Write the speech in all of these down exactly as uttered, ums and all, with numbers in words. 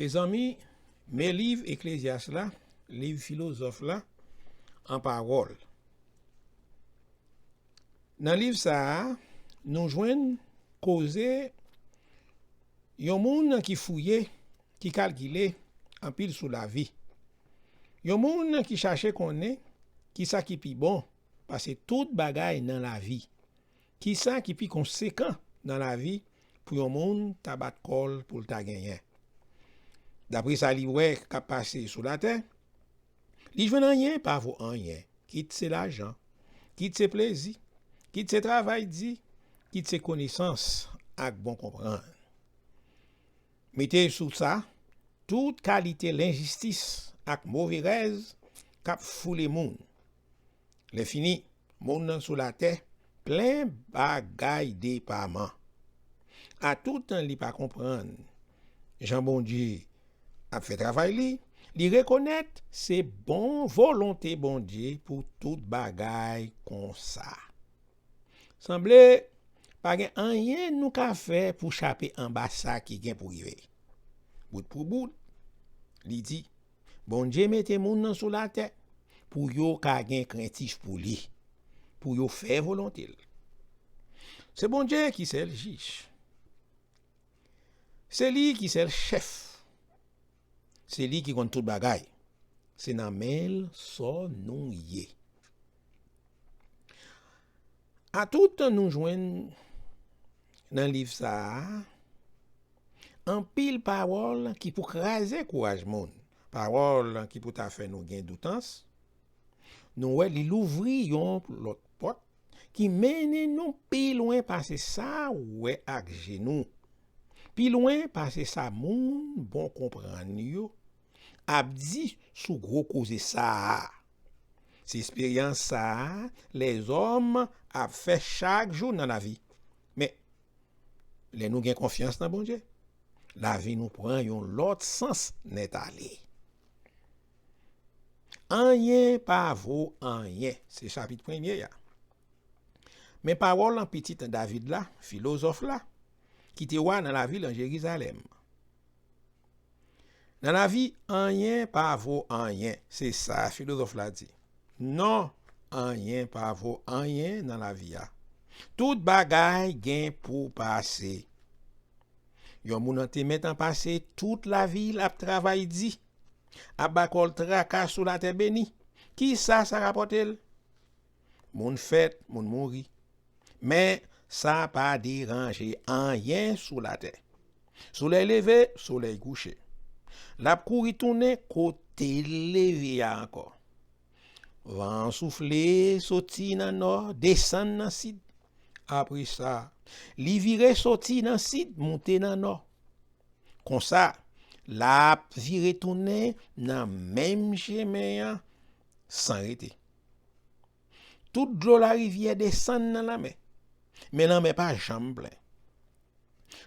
Mezanmi, men liv Eklezyas la, liv filozòf la, an pawòl. Nan liv sa a, nou jwenn koze yon moun ki fouye, ki kalkile anpil sou lavi. Yon moun ki chache konnen ki sa ki pi bon pase tout bagay nan lavi. Ki sa ki pi konsekan nan lavi pou yon moun ta bat kò l pou l ta genyen? Dapre sa li wè k ap pase sou latè, li jwenn anyen pa vo anyen, kit se lajan, kit se plezi, kit se travay di, kit se konesans ak bon konprann. Mete sou sa, tout kalite lenjistis ak move rèz k ap foule moun. Lè fini, moun nan sou latè plen bagay depaman. Atoutan li pa konprann jan Bondye ap fè travay li, li rekonèt se bon volonte Bondye pou tout bagay konsa. Sanble pa gen anyen nou ka fè pou chape anba sa ki gen pou rive. Bout pou bout, li di, Bondye mete moun nan sou latè pou yo ka gen krentif pou li, pou yo fè volonte l. Se Bondye ki sèl jij. Se li ki sèl chèf. Se li ki konn tout bagay. Se nan men l sò nou ye. Atoutan nou jwenn nan liv sa a, anpil pawòl ki pou kraze kouraj moun, pawòl ki pou ta fè nou gen doutans, nou wè li louvri yon lòt pòt ki mennen nou pi lwen pase sa ou wè ak je nou, pi lwen pase sa moun bon konprann yo ap di sou gwo koze sa a. Se esperyans sa a lèzòm ap fè chak jou nan lavi. Men, lè nou gen konfyans nan Bondye, lavi nou pran yon lòt sans nèt ale. Anyen pa vo anyen, se chapit premye a. Men pawòl an pitit an David la, filozòf la, ki te wa nan lavil an Jerizalèm. Nan lavi, anyen pa vo anyen, se sa filozòf la di. Non, anyen pa vo anyen nan lavi a. Tout bagay gen pou pase. Yon moun nan te mèt an pase tout lavi l ap travay di, ap ba kò l traka sou latè beni. Kisa sa rapòte l? Moun fèt, moun mouri. Men, sa pa deranje anyen sou latè. Solèy leve, solèy kouche. L ap kouri tounen kote l leve a ankò. Van an soufle soti nan nò, desann nan sid. Apre sa, li vire soti nan sid, moute nan nò. Konsa, l ap vire tounen nan menm chemen an san rete. Tout dlo larivyè desann nan lanmè, men lanmè pa janm plen.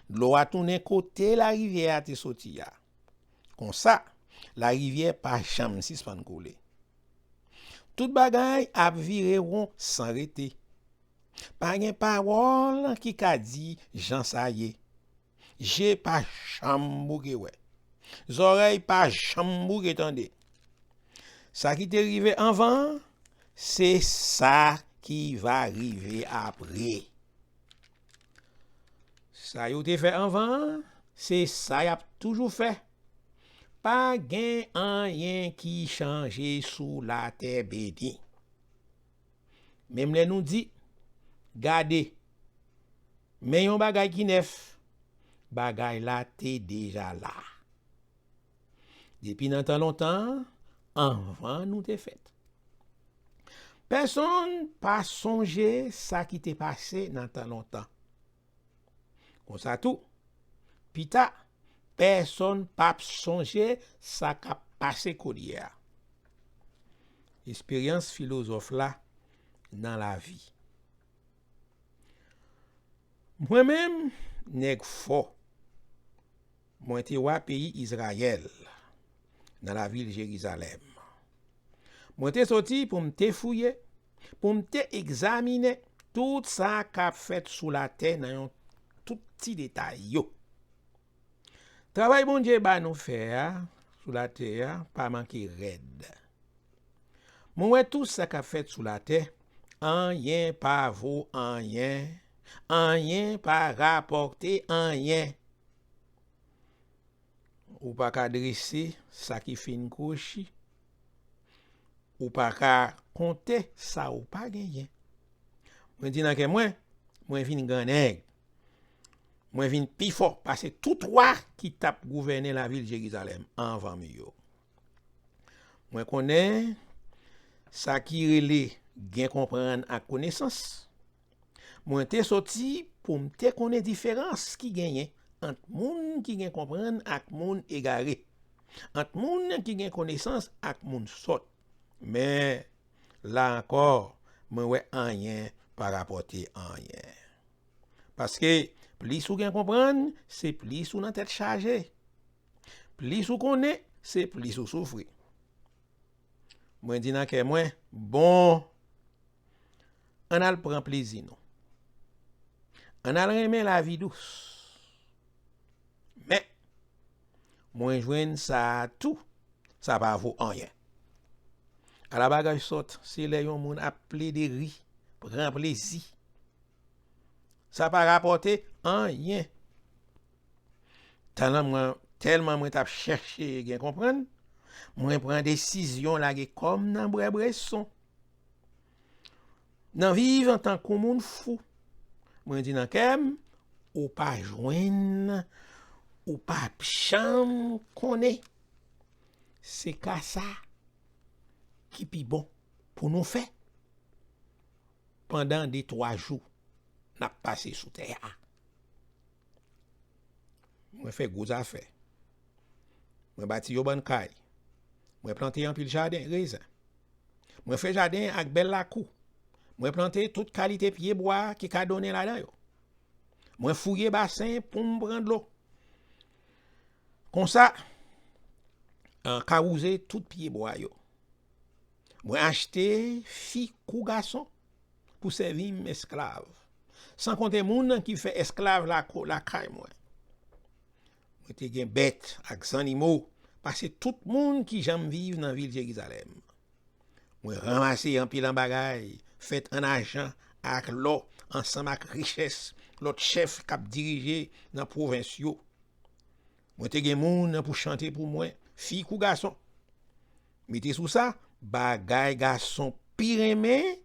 Dlo a tounen kote larivyè a te soti a. Konsa, larivyè pa janm sispann koule. Tout bagay ap vire won san rete. Pa gen pawòl ki ka di jan sa ye. Je pa janm bouke wè. Zòrèy pa janm bouke tande. Sa ki te rive anvan an, se sa ki va rive apre. Sa yo te fè anvan an, se sa y ap toujou fè. Pa gen anyen ki chanje sou latè beni. Menm lè nou di, gade, men yon bagay ki nèf, bagay la te deja la. Depi nan tan lontan, anvan nou te fèt. Pèsonn pa sonje sa ki te pase nan tan lontan. Konsa tou, pita, pèsonn p ap sonje sa k ap pase kounye a. Esperyans filozòf la nan lavi. Mwen menm, nèg fò, mwen te wa peyi Izrayèl, nan lavil Jerizalèm. Mwen te soti pou m te fouye, pou m te egzaminen tout sa k ap fèt sou latè nan yon tout ti detay yo. Travay Bondye ba nou fè a sou latè a pa manke rèd. Mwen wè tout sa k ap fèt sou latè, anyen pa vo anyen, anyen pa rapòte anyen. Ou pa ka drese sa ki fin kwochi. Ou pa ka konte sa ou pa genyen. Mwen di nan kè mwen, mwen vin grannèg. Mwen vin pi fò pase tout wa ki t ap gouvène lavil Jerizalèm anvan m yo. Mwen konnen sa ki rele gen konprann ak konesans. Mwen te soti pou m te konnen diferans ki genyen ant moun ki gen konprann ak moun egare, ant moun ki gen konesans ak moun sòt. Men, la ankò, mwen wè anyen pa rapòte anyen. Paske, plis ou gen konprann, se plis ou nan tèt chaje. Plis ou konnen, se plis ou soufri. Mwen di nan kè mwen, bon, ann al pran plezi nou. Ann al renmen lavi dous. Men, mwen jwenn sa a tou, sa pa vo anyen. Ala bagay sòt, se lè yon moun ap plede ri, pran plezi. Sa pa rapòte anyen. Tèlman mwen, tèlman mwen t ap chèche gen konprann, mwen pran desizyon lage kò m nan bwè bweson. Nan viv antankou moun fou, mwen di nan kè m, ou pa jwenn, ou p ap janm konnen. Se ka sa ki pi bon pou nou fè pandan de twa jou n ap pase sou tè a. Mwen fè gwo zafè. Mwen bati yon bann kay. Mwen plante anpil jaden rezen. Mwen fè jaden ak bèl lakou. Mwen plante tout kalite pyebwa ki ka donnen ladan yo. Mwen fouye basen pou m pran dlo. Konsa, an ka wouze tout pyebwa yo. Mwen achte fi kou gason pou sèvi m esklav, san konte moun ki fè esklav lako-, lakay mwen. Mwen te gen bèt ak zannimo pase tout moun ki janm viv nan vil Jerizalèm. Mwen ranmase anpil an bagay fèt an ajan ak lò, ansanm ak richès lòt chèf k ap dirije nan pwovens yo. Mwen te gen moun pou chante pou mwen, fi kou gason. Mete sou sa, bagay gason pi renmen,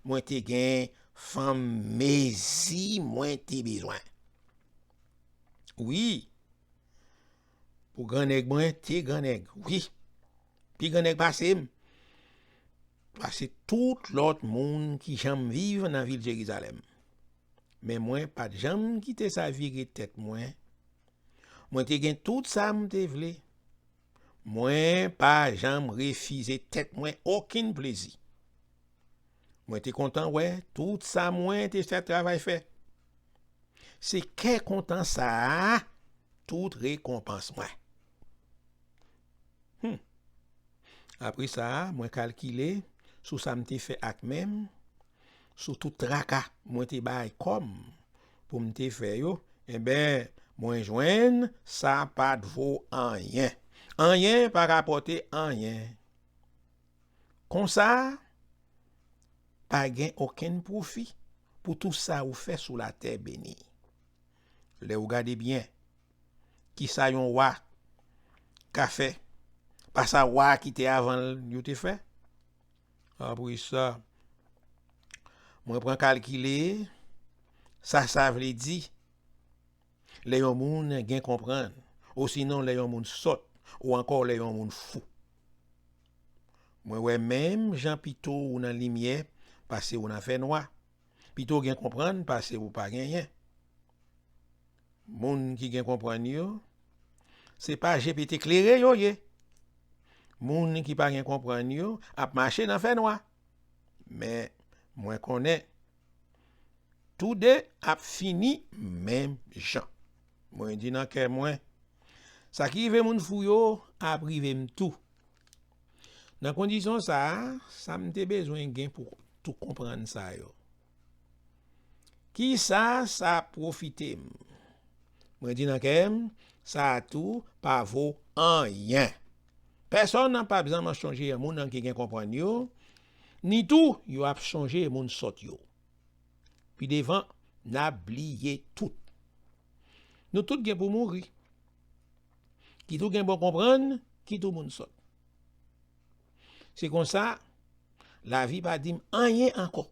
mwen te gen fanm mezi mwen te bezwen. Wi, pou grannèg mwen te grannèg, wi, pi grannèg pase m, pase tout lòt moun ki janm viv nan vil Jerizalèm. Men mwen pa t janm kite sa vire tèt mwen. Mwen te gen tout sa m te vle. Mwen pa janm refize tèt mwen okenn plezi. Mwen te kontan wè tout sa mwen te fè travay fè. Se kè kontan sa a tout rekonpans mwen. Hmm. Apre sa, mwen kalkile sou sa m te fè ak men m, sou tout traka mwen te bay kò m pou m te fè yo, enben, mwen jwenn sa pa t vo anyen. Anyen pa rapòte anyen. Konsa, pa gen okenn pwofi pou tou sa ou fè sou latè beni. Lè ou gade byen, ki sa yon wa ka fè, pa sa wa ki te avan l yo te fè? Apre sa, mwen pran kalkile sa sa vle di lè yon moun gen konprann, osinon lè yon moun sòt, ou ankò lè yon moun fou. Mwen wè menm jan pito ou nan limyè pase ou nan fènwa. Pito w gen konprann pase ou pa genyen. Moun ki gen konprann yo, se pa je pete klere yo ye. Moun ki pa gen konprann yo ap mache nan fènwa. Men, mwen konnen, toude ap fini menm jan. Mwen di nan kè mwen, sa ki rive moun fou yo ap rive m tou. Nan kondisyon sa a, sa m te bezwen gen pou tou konprann sa yo? Kisa sa ap pwofite m? Mwen di nan kè m, sa a tou pa vo anyen. Pèsonn p ap janm sonje moun ki gen konprann yo, ni tou yo ap sonje moun sòt yo. Pi devan, n ap bliye tout. Nou tout gen pou mouri. Kit ou gen bon konprann, kit ou moun sòt. Se konsa, lavi pa di m anyen ankò.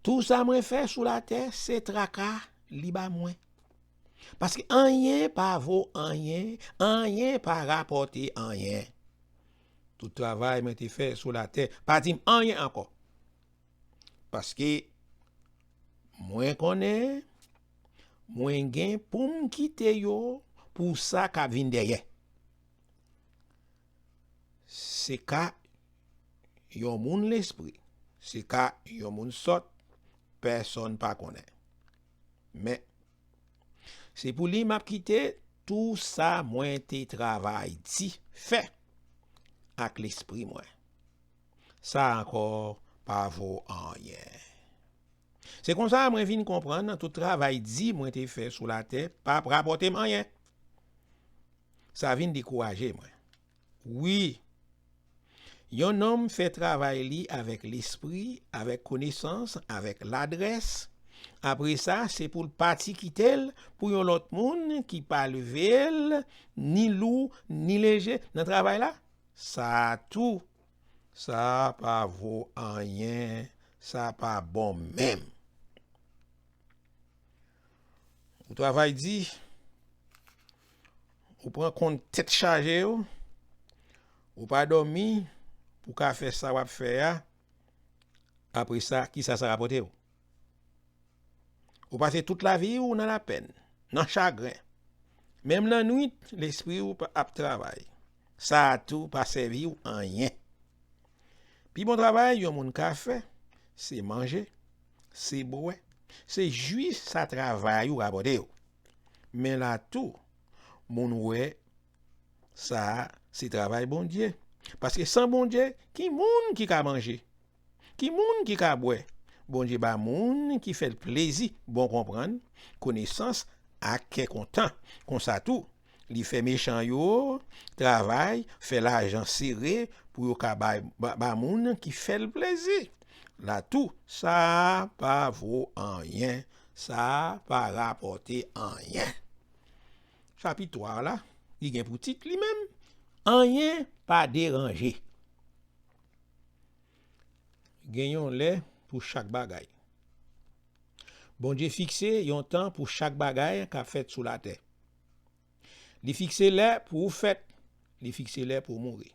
Tou sa mwen fè sou latè, se traka li ba mwen. Paske anyen pa vo anyen, anyen pa rapòte anyen. Tout travay mwen te fè sou latè pa di m anyen ankò. Paske mwen konnen mwen gen pou m kite yo pou sa k ap vin dèyè. Se ka yon moun lespri, se ka yon moun sòt, pèsonn pa konnen. Men, se pou li m ap kite tou sa mwen te travay di, fè ak lespri mwen. Sa ankò pa vo anyen. Se konsa mwen vin konprann tout travay di mwen te fè sou latè p ap rapòte m anyen. Sa vin dekouraje mwen. Wi, yon nonm fè travay li avèk lespri, avèk konesans, avèk ladrès. Apre sa, se pou l pati kite l pou yon lòt moun ki pa leve l, ni lou, ni leje nan travay la. Sa a tou, sa a pa vo anyen, sa a pa bon menm. Ou travay di, ou pran kont tèt chaje yo, ou pa dòmi pou w ka fè sa w ap fè a. Apre sa, kisa sa rapòte w? Ou pase tout lavi w nan lapenn, nan chagren. Menm lannwit, lespri w pa- ap travay. Sa a tou pa sèvi w anyen. Pi bon travay yon moun ka fè, se manje, se bwè, se jwi sa travay ou rapòte w. Men la tou, moun wè sa a se travay Bondye. Paske san Bondye, ki moun ki ka manje? Ki moun ki ka bwè? Bondye ba moun ki fè l plezi bon konprann, konesans ak kè kontan. Konsa tou, li fè mechan yo travay, fè lajan sere pou yo ka bay, ba, ba moun ki fè l plezi. La tou, sa a pa vo anyen, sa a pa rapòte anyen. Chapit twa a la, li gen pou tit li menm, anyen pa deranje. Gen yon lè pou chak bagay. Bondye fikse yon tan pou chak bagay k ap fèt sou latè. Li fikse lè pou ou fèt, li fikse lè pou ou mouri.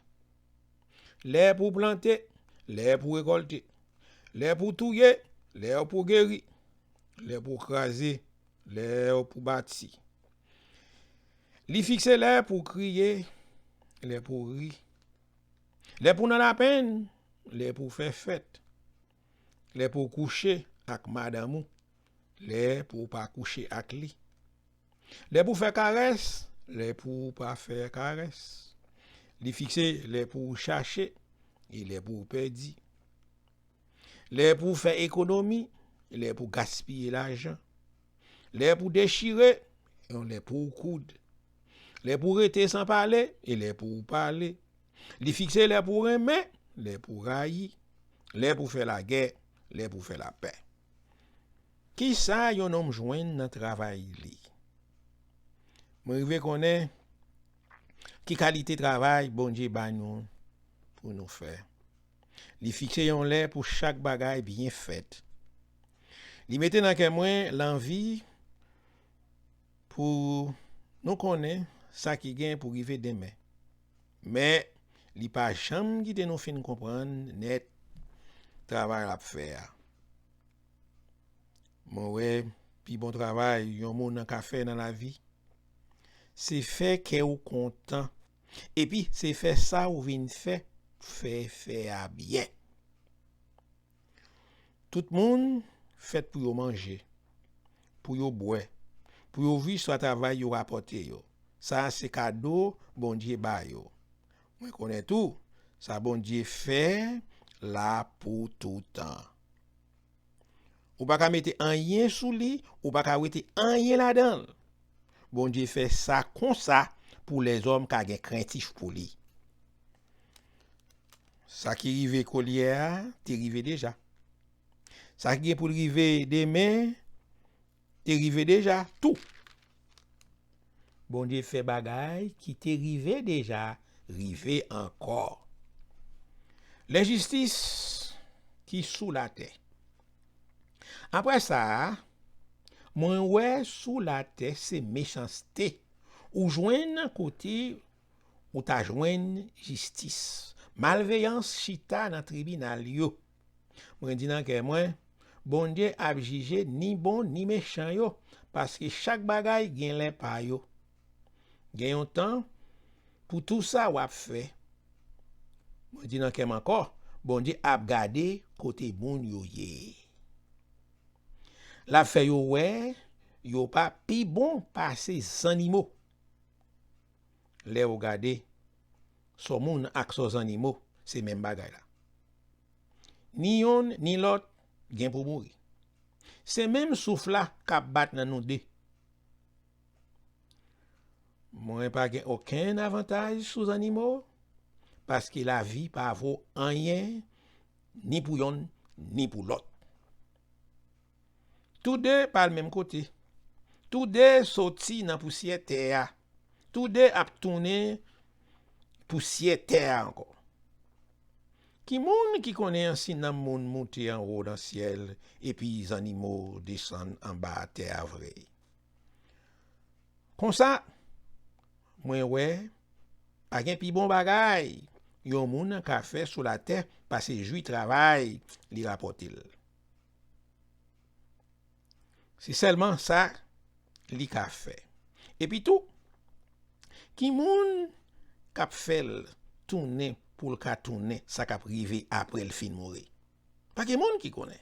Lè pou w plante, lè pou w rekòlte, lè pou w touye, lè pou w geri, lè pou w kraze, lè pou w bati. Li fikse lè pou w kriye, lè pou w ri, lè pou w nan lapenn, lè pou w fè fèt, lè pou w kouche ak madanm ou, lè pou w pa kouche ak li, lè pou w fè karès, lè pou w pa fè karès. Li fikse lè pou w chache e lè pou w pèdi, lè pou w fè ekonomi, lè pou w gaspiye lajan, lè pou w dechire, e lè pou w koud, lè pou w rete san pale e lè pou w pale. Li fikse lè pou w renmen, lè pou w rayi, lè pou w fè lagè, lè pou w fè lapè. Kisa yon nonm jwenn nan travay li? Mwen rive konnen ki kalite travay Bondye ba nou pou nou fè. Li fikse yon lè pou chak bagay byen fèt. Li mete nan kè mwen lanvi pou nou konnen sa ki gen pou rive demen. Men, li pa janm kite nou fin konprann nèt travay l ap fè a. Mwen wè pi bon travay yon moun nan ka fè nan lavi, se fè kè w kontan. Epi, se fè sa w vin fè, fè, fè a byen. Tout moun fèt pou yo manje, pou yo bwè, pou yo viv swa travay yo rapòte yo. Sa a se kado Bondye ba yo. Mwen konnen tou, sa Bondye fè la pou toutan. Ou pa ka mete anyen sou li, ou pa ka wete anyen ladan l. Bondye fè sa konsa pou lèzòm ka gen krentif pou li. Sa ki rive kolyè a, te rive deja. Sa ki gen pou l rive demen, te rive deja tou. Bondye fè bagay ki te rive deja rive ankò. Lenjistis ki sou latè. Apre sa, mwen wè sou latè se mechanste ou jwenn kote ou ta jwenn jistis. Malveyans chita nan tribinal yo. Mwen di nan kè mwen, Bondye ap jije ni bon ni mechan yo, paske chak bagay gen lè pa yo. Gen yon tan pou tou sa w ap fè. Mwen di nan kè m ankò, Bondye ap gade kote moun yo ye. L ap fè yo wè yo pa pi bon pase zannimo. Lè w gade, sò moun ak sò zannimo, se menm bagay la. Ni yonn ni lòt gen pou mouri. Se menm souf la k ap bat nan nou de. Mwen pa gen okenn avantaj sou zannimo, paske lavi pa vo anyen, ni pou yonn, ni pou lòt. Toude pa al menm kote. Toude soti nan pousyè tè a. Toude ap tounen pousyè tè a ankò. Ki moun ki konnen si nanm moun moute anwo nan syèl epi zannimo desann anba tè a vre? Konsa, mwen wè, pa gen pi bon bagay yon moun ka fè sou latè pase jwi travay li rapòte l. Se sèlman sa li ka fè. Epi tou, ki moun k ap fè l tounen pou l ka tounen sa k ap rive apre l fin mouri? Pa gen moun ki konnen.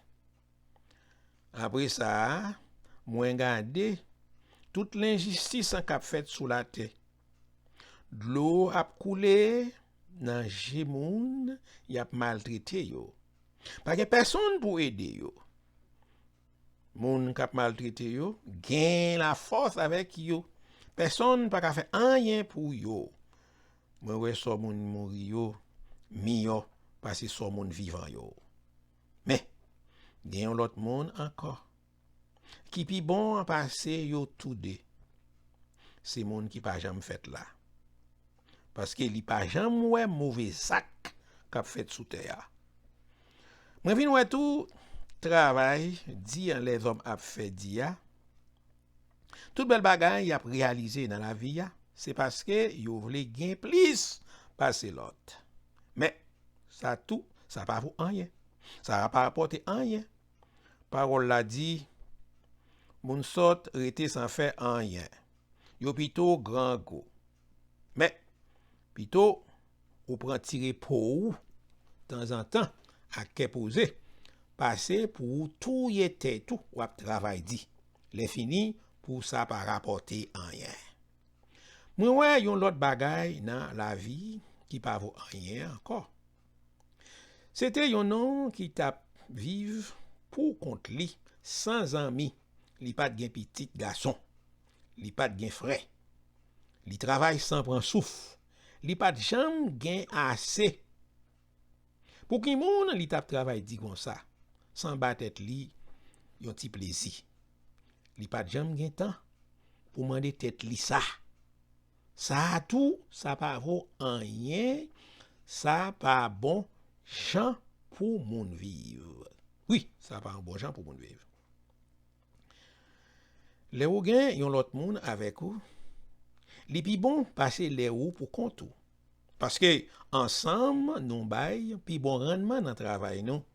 Apre sa, mwen gade tout lenjistis an k ap fèt sou latè. Dlo ap koule nan je moun y ap maltrete yo. Pa gen pèsonn pou ede yo. Moun k ap maltrete yo gen lafòs avèk yo. Pèsonn pa ka fè anyen pou yo. Mwen wè sò moun mouri yo miyò pase sò moun vivan yo. Men, gen yon lòt moun ankò ki pi bon pase yo toude. Se moun ki pa janm fèt la. Paske li pa janm wè move zak k ap fèt sou tè a. Mwen vin wè tou travay di an lèzòm ap fè di a. Tout bèl bagay y ap reyalize nan lavi a, se paske yo vle gen plis pase lòt. Men, sa tou, sa pa vo anyen. Sa pa rapòte anyen. Pawòl la di, moun sòt rete san fè anyen. Yo pito grangou. Men, pito ou pran ti repo ou tanzantan ak kè poze, pase pou ou touye tèt ou w ap travay di. Lè fini, pou sa pa rapòte anyen. Mwen wè yon lòt bagay nan lavi ki pa vo anyen ankò. Se te yon nonm ki t ap viv pou kont li, san zanmi. Li pa t gen pitit gason. Li pa t gen frè. Li travay san pran souf. Li pa t janm gen ase. Pou ki moun li t ap travay di konsa, san ba tèt li yon ti plezi? Li pa t janm gen tan pou mande tèt li sa. Sa a tou, sa pa vo anyen, sa pa bon jan pou moun viv. Wi, sa pa yon bon jan pou moun viv. Lè ou gen yon lòt moun avèk ou, li pi bon pase lè ou pou kont ou. Paske ansanm nou bay pi bon rannman nan travay nou.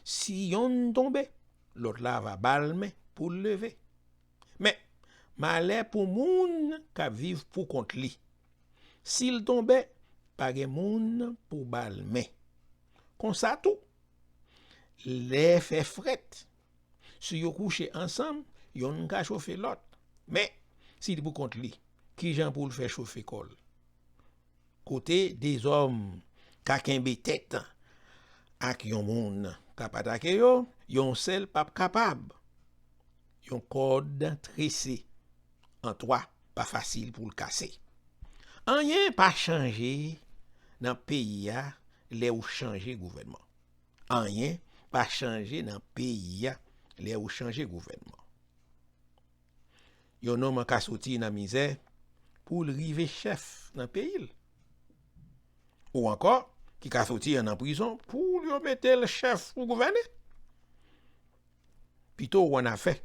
Si yonn tonbe, lòt la va ba l men pou l leve. Men, malè pou moun k ap viv pou kont li. Si l tonbe, pa gen moun pou ba l men. Konsa tou, lè fè frèt, si yo kouche ansanm, yonn ka chofe lòt. Men, si li pou kont li, ki jan pou l fè chofe kò l? Kote dezòm ka kenbe tèt ak yon moun k ap atake yo, yon sèl p ap kapab. Yon kòd trese an twa pa fasil pou l kase. Anyen pa chanje nan peyi a lè ou chanje gouvènman. Anyen pa chanje nan peyi a lè ou chanje gouvènman. Yon nonm ka soti nan mizè pou l rive chèf nan peyi l. Ou ankò, ki ka soti ann nan prizon pou yo mete l chèf pou gouvène. Pito w annafè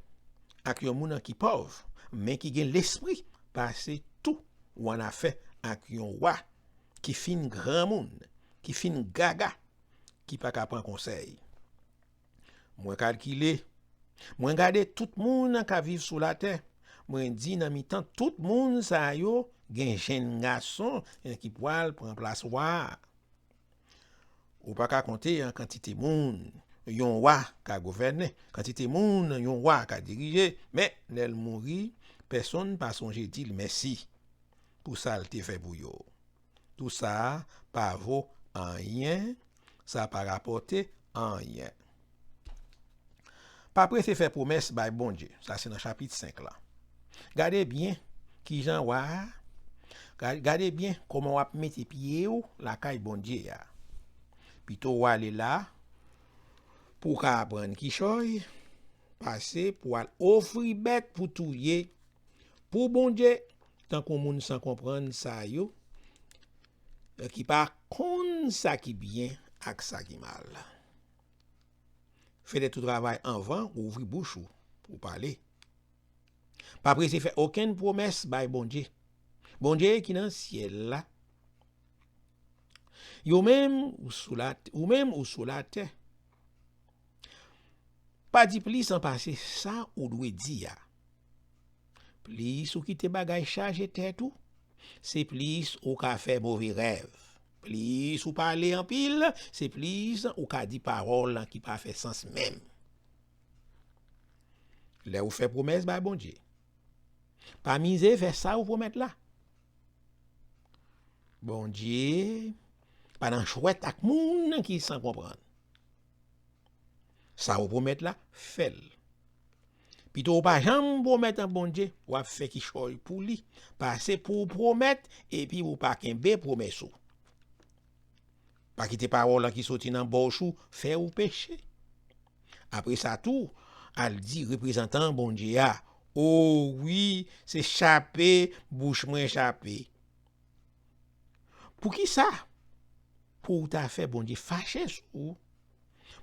ak yon moun ki pòv, men ki gen lespri, pase tou w annafè ak yon wa ki fin granmoun, ki fin gaga, ki pa ka pran konsèy. Mwen kalkile, mwen gade tout moun k ap viv sou latè, mwen di nan mitan tout moun sa yo, gen jenn gason ki pral pran plas wa a. Ou pa ka konte an kantite moun yon wa ka gouvène, kantite moun yon wa ka dirije, men lè l mouri, pèsonn pa sonje di l mèsi pou sa l te fè pou yo. Tou sa a pa vo anyen, sa pa rapòte anyen. Pa prese fè pwomès bay Bondye, sa se nan chapit senk la. Gade byen kijan w a, ga- gade byen kòman w ap mete pye w lakay Bondye a. Pito w ale la pou w ka aprann kichòy, pase pou w al ofri bèt pou touye pou Bondye, tankou moun san konprann sa yo, ki pa konn sa ki byen ak sa ki mal. Fè tèt ou travay anvan ou ouvri bouch ou pou w pale. Pa prese fè okenn pwomès bay Bondye. Bondye ki nan syèl la, yo menm ou sou la, ou menm ou sou latè, pa di plis an pase sa ou dwe di a. Plis ou kite bagay chaje tèt ou, se plis ou ka fè move rèv. Plis ou pale anpil, se plis ou ka di pawòl ki pa fè sans menm. Lè ou fè pwomès bay Bondye, pa mize fè sa ou pwomèt la. Bondye pa nan jwèt ak moun ki san konprann. Sa ou pwomèt la, fè l. Pito ou pa janm pwomèt an Bondye, w ap fè kichòy pou li, pase pou w pwomèt epi ou pa kenbe pwomès ou. Pa kite pawòl lan ki soti nan bòch ou fè ou peche. Apre sa tou, al di reprezantan Bondye a, o wi, se chape bouch mwen chape. Poukisa pou w ta fè Bondye fache sou ou?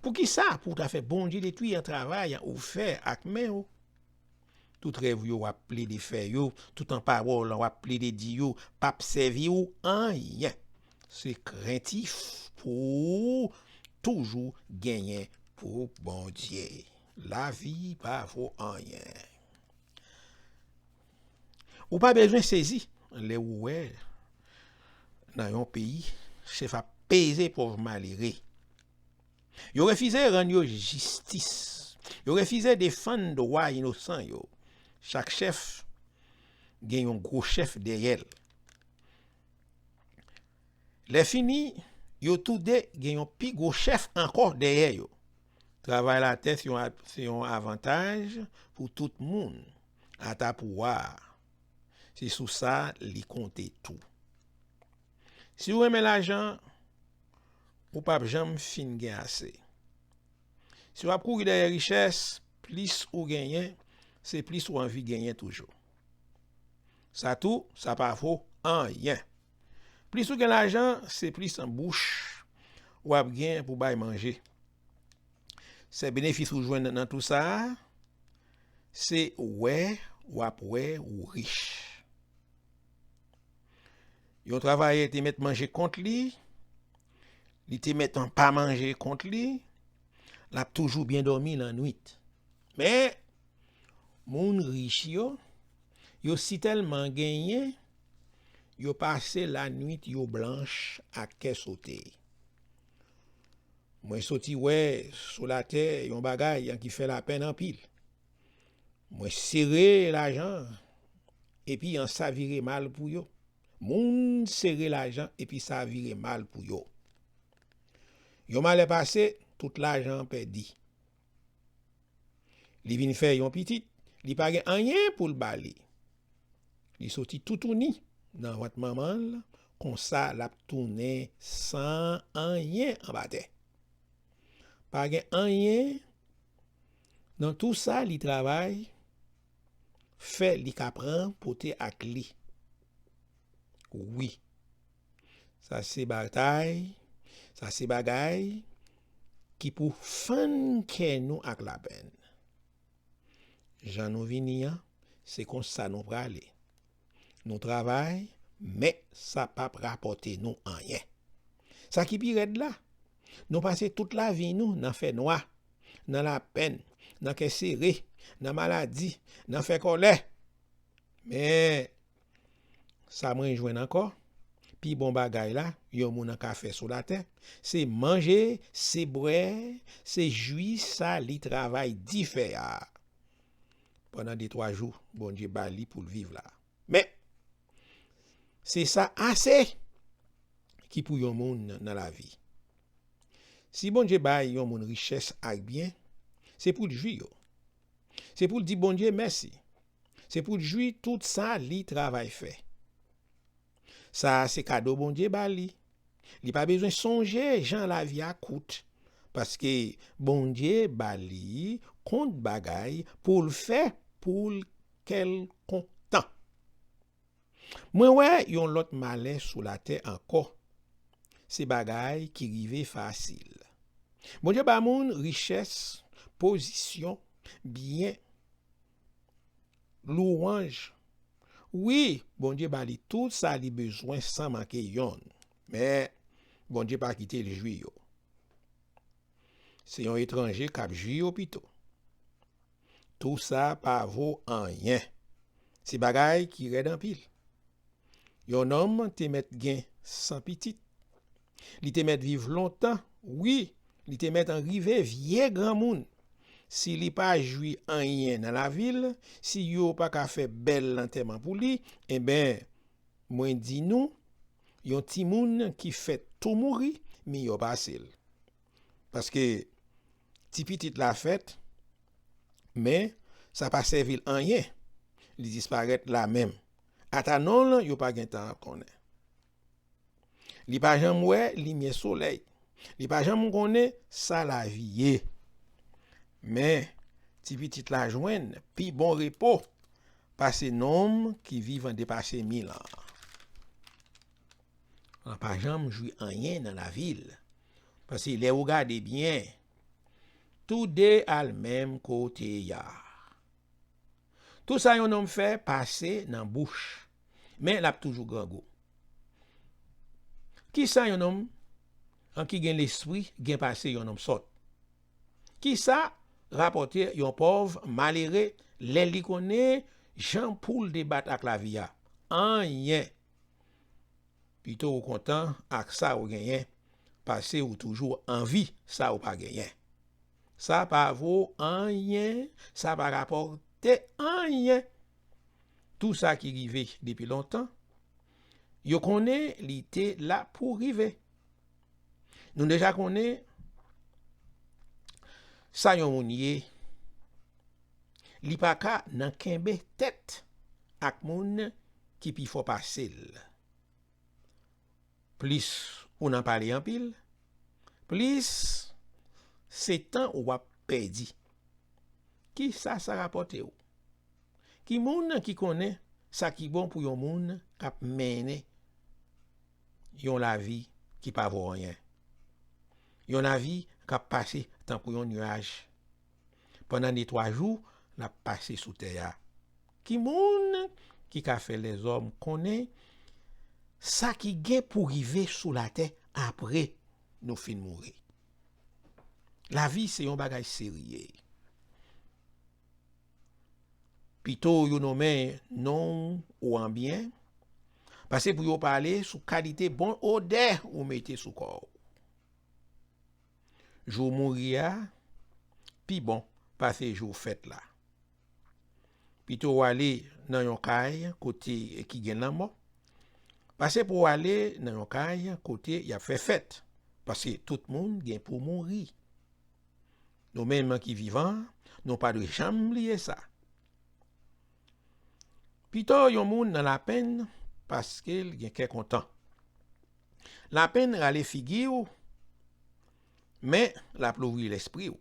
Poukisa pou w ta fè Bondye detwi an travay ou fè ak men w? Tout rèv yo w ap plede fè yo, tout an pawòl w ap plede di yo, p ap sèvi w anyen. Se krentif pou w toujou genyen pou Bondye. Lavi pa vo anyen. Ou pa bezwen sezi lè ou wè nan yon peyi, chèf ap peze pòv malere. Yo refize rann yo jistis. Yo refize defann dwa inosan yo. Chak chèf gen yon gwo chèf dèyè l. Lè fini, yo toude gen yon pi gwo chèf ankò dèyè yo. Travay latè se yon a- se yon avantaj pou tout moun, ata pou wa a. Se sou sa li konte tou. Si w renmen lajan, ou p ap janm fin gen ase. Si w ap kouri dèyè richès, plis ou genyen, se plis ou anvi genyen toujou. Sa tou, sa pa vo anyen. Plis ou gen lajan, se plis an bouch w ap gen pou bay manje. Se benefis ou jwenn nan tou sa a, se wè w ap wè ou rich. Yon travayè te mèt manje kont li, li te mèt pa manje kont li, l ap toujou byen dòmi lannwit. Men, moun rich yo, yo sitèlman genyen, yo pase lannwit yo blanch ak kè sote. Mwen soti wè sou latè yon bagay ki fè lapenn anpil. Mwen sere lajan, epi an sa vire mal pou yo. Moun sere lajan, epi sa vire mal pou yo. Yon malè pase, tout lajan an pèdi. Li vin fè yon pitit, li pa gen anyen pou l ba li. Li soti toutouni nan vant manman l, konsa l ap tounen san anyen anba tè. Pa gen anyen nan tou sa li travay fè li ka pran pote ak li. Wi, sa se batay, sa se bagay ki pou fann kè nou ak lapenn. Jan nou vini an, se konsa nou prale. Nou travay, men sa p ap rapòte nou anyen. Sa ki pi rèd la, nou pase tout lavi nou nan fènwa, nan lapenn, nan kè sere, nan maladi, nan fè kòlè. Men, sa mwen jwenn ankò, pi bon bagay la yon moun an ka fè sou latè, se manje, se bwè, se jwi sa li travay di fè a. Pandan de twa jou, Bondye ba li pou l viv la. Men, se sa ase ki pou yon moun nan lavi. Si Bondye bay yon moun richès ak byen, se pou l jwi yo. Se pou l di Bondye mèsi. Se pou l jwi tout sa li travay fè. Sa a se kado Bondye ba li. Li pa bezwen sonje jan lavi a kout, paske Bondye ba li kont bagay pou l fè pou l kè l kontan. Mwen wè yon lòt malè sou latè ankò. Se bagay ki rive fasil. Bondye ba moun richès, pozisyon, byen, louwanj. Wi, Bondye ba li tout sa li bezwen san manke yonn. Men, Bondye pa kite l jwi yo. Se yon etranje k ap jwi yo pito. Tou sa pa vo anyen. Se bagay ki rèd anpil. Yon nonm te mèt gen san pitit. Li te mèt viv lontan, wi, li te mèt an rive vye granmoun. Si li pa jwi anyen nan lavi l, si yo pa ka fè bèl lantèman pou li, enben, mwen di nou, yon timoun ki fèt tou mouri, miyò pase l. Paske ti pitit la fèt, men sa pa sèvi l anyen. Li disparèt la menm. Ata non l, yo pa gentan konnen. Li pa janm wè limyè solèy. Li pa janm konnen sa lavi ye. Men, ti pitit la jwenn pi bon repo pase nonm ki vivan depase mil an. L pa janm jwi anyen nan lavi l. Paske lè ou gade byen, toude al menm kote y a. Tou sa yon nonm fè pase nan bouch, men l ap toujou grangou. Kisa yon nonm an ki gen lespri gen pase yon nonm sòt? Kisa rapòte yon pòv malere lè li konnen jan pou l debat ak lavi a? Anyen. Pito ou kontan ak sa ou genyen, pase ou toujou anvi sa ou pa genyen. Sa pa vo anyen, sa pa rapòte anyen. Tou sa ki rive depi lontan, yo konnen li te la pou rive. Nou deja konnen sa yon moun ye. Li pa ka nan kenbe tèt ak moun ki pi fò pase l. Plis ou nan pale anpil, plis se tan w ap pèdi. Kisa sa rapòte w? Ki moun ki konnen sa ki bon pou yon moun k ap mennen yon lavi ki pa vo anyen? Yon lavi k ap pase tankou yon nyaj. Pandan de twa jou, l ap pase sou tè a. Ki moun ki ka fè lèzòm konnen sa ki gen pou rive sou latè apre nou fin mouri? Lavi se yon bagay serye. Pito yo nonmen non w an byen, pase pou yo pale sou kalite bon odè ou mete sou kò w. Jou w mouri a pi bon pase jou w fèt la. Pito w ale nan yon kay kote ki gen lanmò, pase pou w ale nan yon kay kote y ap fè fèt, paske tout moun gen pou mouri. Nou menm ki vivan, Nou pa dwe janm bliye sa. Pito yon moun nan lapenn paske l gen kè kontan. Lapenn rale figi w, men l ap louvri lespri w.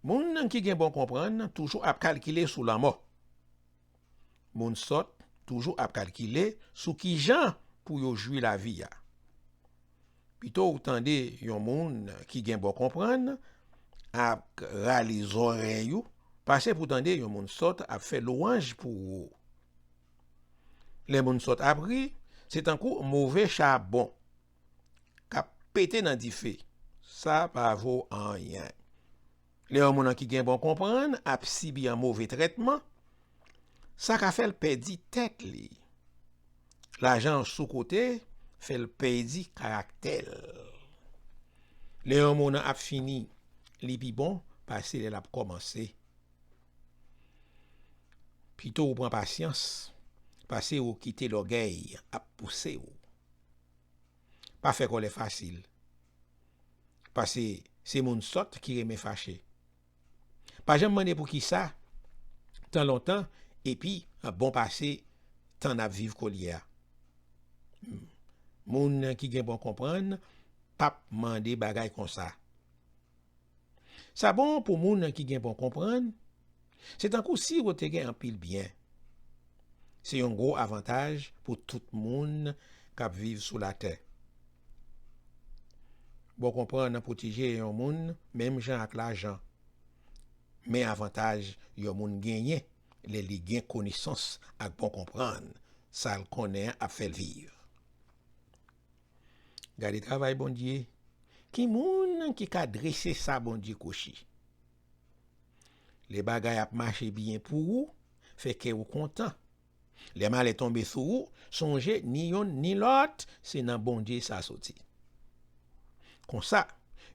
Moun ki gen bon konprann toujou ap kalkile sou lanmò. Moun sòt toujou ap kalkile sou kijan pou yo jwi lavi a. Pito w tande yon moun ki gen bon konprann ap rale zòrèy ou, pase pou tande yon moun sòt ap fè lwanj pou ou. Lè moun sòt ap ri, se tankou move chabon k ap pete nan dife. Sa pa vo anyen. Lè yon moun ki gen bon konprann ap sibi yon move trètman, sa ka fè l pèdi tèt li. Lajan sou kote fè l pèdi karaktè l. Lè yon moun ap fini, li pi bon pase lè l ap kòmanse. Pito w pran pasyans, pase w kite lògèy ap pouse w. Pa fè kòlè fasil. Pase se moun sòt ki renmen fache. Pa janm mande poukisa, tan lontan, epi bon pase tan n ap viv koulye a. Moun ki gen bon konprann p ap mande bagay konsa. Sa bon pou moun ki gen bon konprann. Se tankou si w te gen anpil byen. Se yon gwo avantaj pou tout moun k ap viv sou latè. Bon konprann pwoteje yon moun menm jan ak lajan. Men avantaj yon moun genyen lè li gen konesans ak bon konprann, sa l konnen an ap fè l viv. Gade travay Bondye. Ki moun ki ka drese sa Bondye kwochi? Lè bagay ap mache byen pou ou, fè kè w kontan. Lè malè tonbe sou ou, sonje ni yonn ni lòt, se nan Bondye sa soti. Konsa,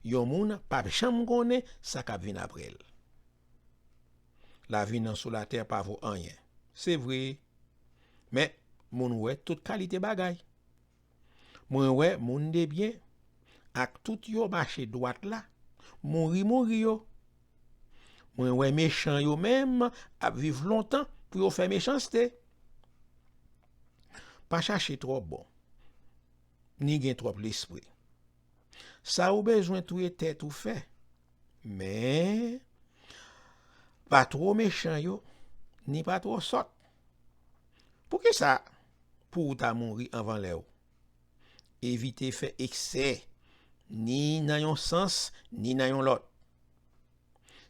yon moun p ap janm konnen sa k ap vin apre l. Lavi nan sou latè pa vo anyen. Se vre. Men, moun wè tout kalite bagay. Mwen wè moun de byen ak tout yo mache dwat la, mouri mouri yo. Mwen wè mechan yo menm ap viv lontan pou yo fè mechanste. Pa chache twò bon, ni gen twòp lespri. Sa ou bezwen touye tèt ou fè. Men, pa twò mechan yo, ni pa twò sòt. Poukisa pou ou ta mouri anvan lè w? Evite fè eksè, ni nan yon sans, ni nan yon lòt.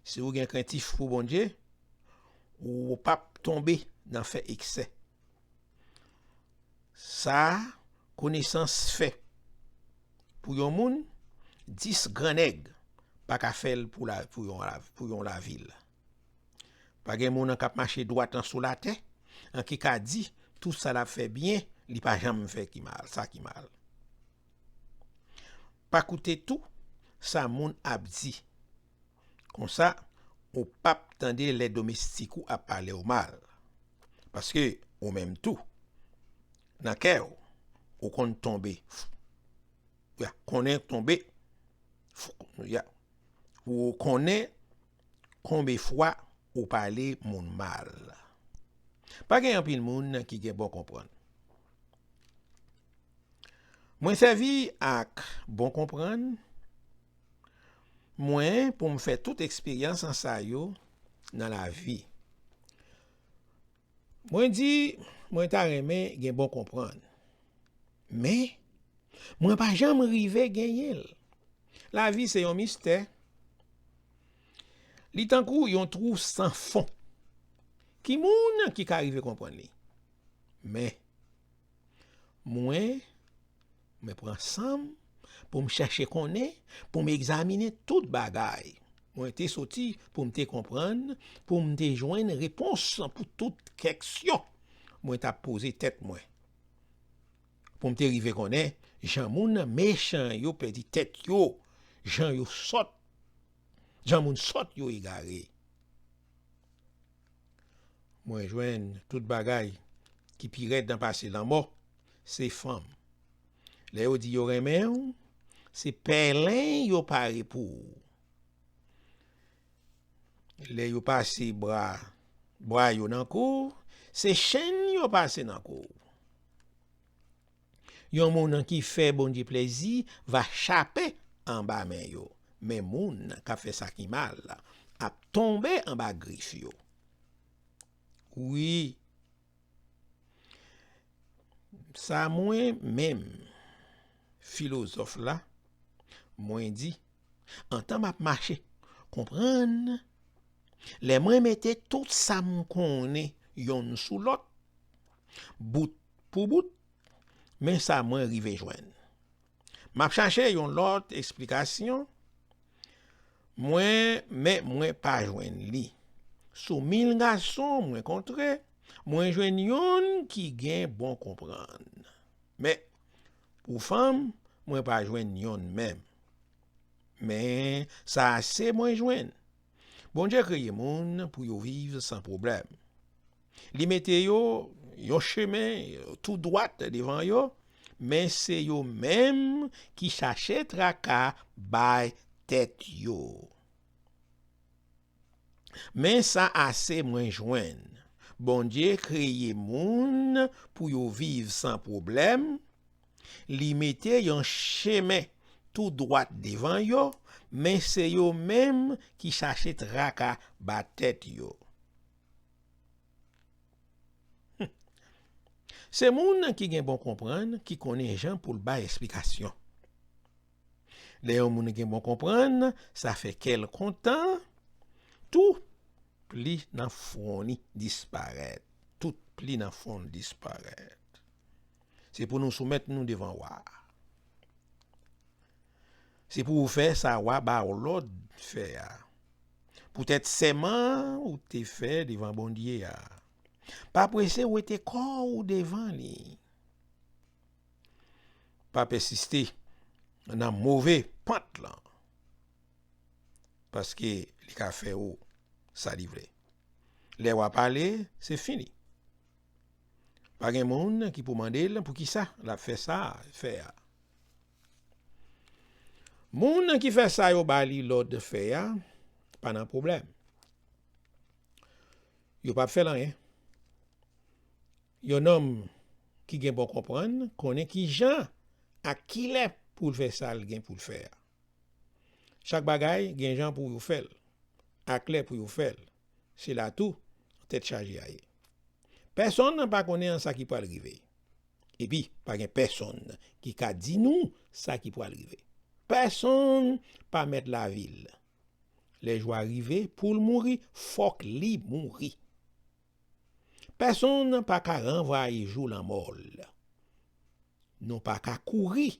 Si w gen krentif pou Bondye, ou p ap tonbe nan fè eksè. Sa konesans fè pou yon moun, dis grannèg pa ka fè l pou la, pou yon la, pou yon lavil. Pa gen moun k ap mache dwat an sou latè, an ki ka di tout sa l ap fè byen, li pa janm fè ki mal, sa ki mal. Pa koute tou sa moun ap di. Konsa, ou p ap tande lè domestik ou ap pale w mal. Paske ou menm tou, nan kè w, ou konn tonbe. Ya, konnen tonbe. Ya, ou konnen konbe fwa ou pale moun mal. Pa gen anpil moun ki gen bon konprann. Mwen sèvi ak bon konprann mwen pou m fè tout eksperyans sa yo nan lavi. Mwen di, mwen ta renmen gen bon konprann. Men, mwen pa janm rive genyen l. Lavi se yon mistè. Li tankou yon twou san fon. Ki moun ki ka rive konprann li? Men, mwen, mwen pran san m pou m chèche konnen, pou m egzaminen tout bagay. Mwen te soti pou m te konprann, pou m te jwenn repons pou tout kèksyon mwen t ap poze tèt mwen. Pou m te rive konnen jan moun mechan yo pèdi tèt yo, jan yo sòt, jan moun sòt yo egare. Mwen jwenn tout bagay ki pi rèd nan pase lanmò, se fanm. Lè yo di yo renmen w, se pèlen yo pare pou ou. Lè yo pase bra, bra yo nan kou w, se chenn yo pase nan kou w. Yon moun ki fè Bondye plezi va chape anba men yo, men moun k ap fè sa ki mal ap tonbe anba grif yo. Wi, sa mwen menm, filozòf la, mwen di, antan m ap mache, konprann, lè mwen mete tout sa m konnen yonn sou lòt, bout pou bout, men sa mwen rive jwenn. M ap chache yon lòt esplikasyon, mwen, men mwen pa jwenn li. Sou mil gason mwen kontre, mwen jwenn yonn ki gen bon konprann. Men, pou fanm, mwen pa jwenn yonn menm. Men, sa ase mwen jwenn. Bondye kreye moun pou yo viv san pwoblèm. Li mete yo yon chemen tou dwat devan yo, men se yo menm ki chache traka bay tèt yo. Men sa ase mwen jwenn. Bondye kreye moun pou yo viv san pwoblèm. Li mete yon chemen tou dwat devan yo, men se yo menm ki chache traka ba tèt yo. Se moun ki gen bon konprann ki konnen jan pou l bay esplikasyon. Lè yon moun gen bon konprann, sa fè kè l kontan, tout pli nan fwon li disparèt. Tout pli nan fwon l disparèt. Se pou nou soumèt nou devan wa a. Se pou w fè sa wa ba w lòd fè a. Poutèt sèman ou te fè devan Bondye a. Pa prese wete kò w devan li. Pa pèsiste nan move pant lan, paske li ka fè w sa li vle. Lè w a pale, se fini. Pa gen moun ki pou mande l poukisa l ap fè sa, fè a. Moun ki fè sa yo ba li lòd fè a, pa nan pwoblèm. Yo p ap fè l anyen. Yon nonm ki gen bon konprann konnen ki jan ak kilè pou l fè sa l gen pou l fè a. Chak bagay gen jan pou yo fè l, ak lè pou yo fè l. Se la tou tèt chaje a ye. Pèsonn pa konnen sa ki pral rive. Epi, pa gen pèsonn ki ka di nou sa ki pral rive. Pèsonn pa mèt lavi l. Lè jou a rive pou l mouri, fòk li mouri. Pèsonn pa ka ranvwaye jou lanmò l. Nou pa ka kouri